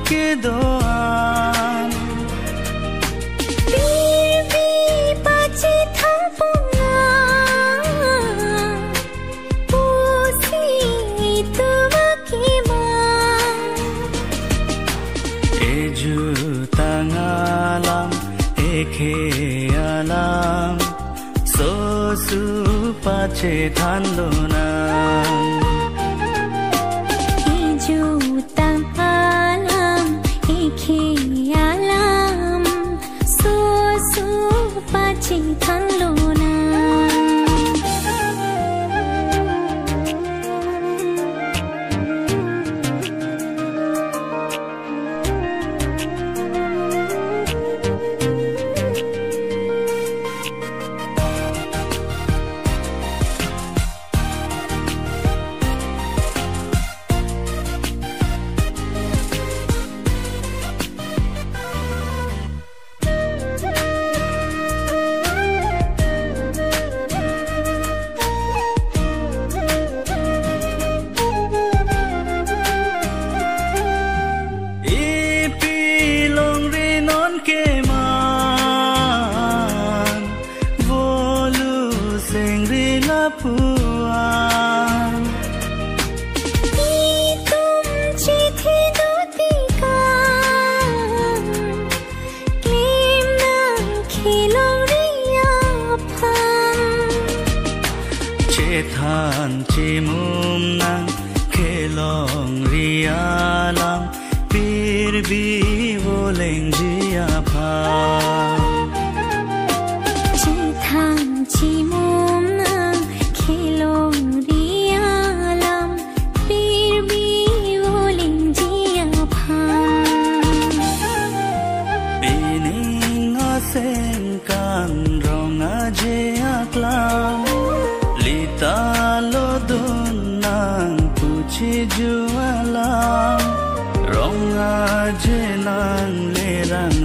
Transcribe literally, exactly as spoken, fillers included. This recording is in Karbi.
kedo-an. Pirbi pachethang ponang, pusi itum akemang. Ejutang alam, ekhe alam, sosu pachethan lonang. Ejutang alam, ekhe alam, sosu pachethan lonang. Ipi longri non keman, volu sengri lapuan. Itum chithi dotikang, klim nang kelongri aphan. Chethan chimum nang kelongri alam, pirbi volengji aphan. Chethan chimum nang kelongri alam, pirbi volengji aphan. Pining asengkan Rong Aje aklam, lita lo dun nang puchi ju alam. Rong Aje nanglerang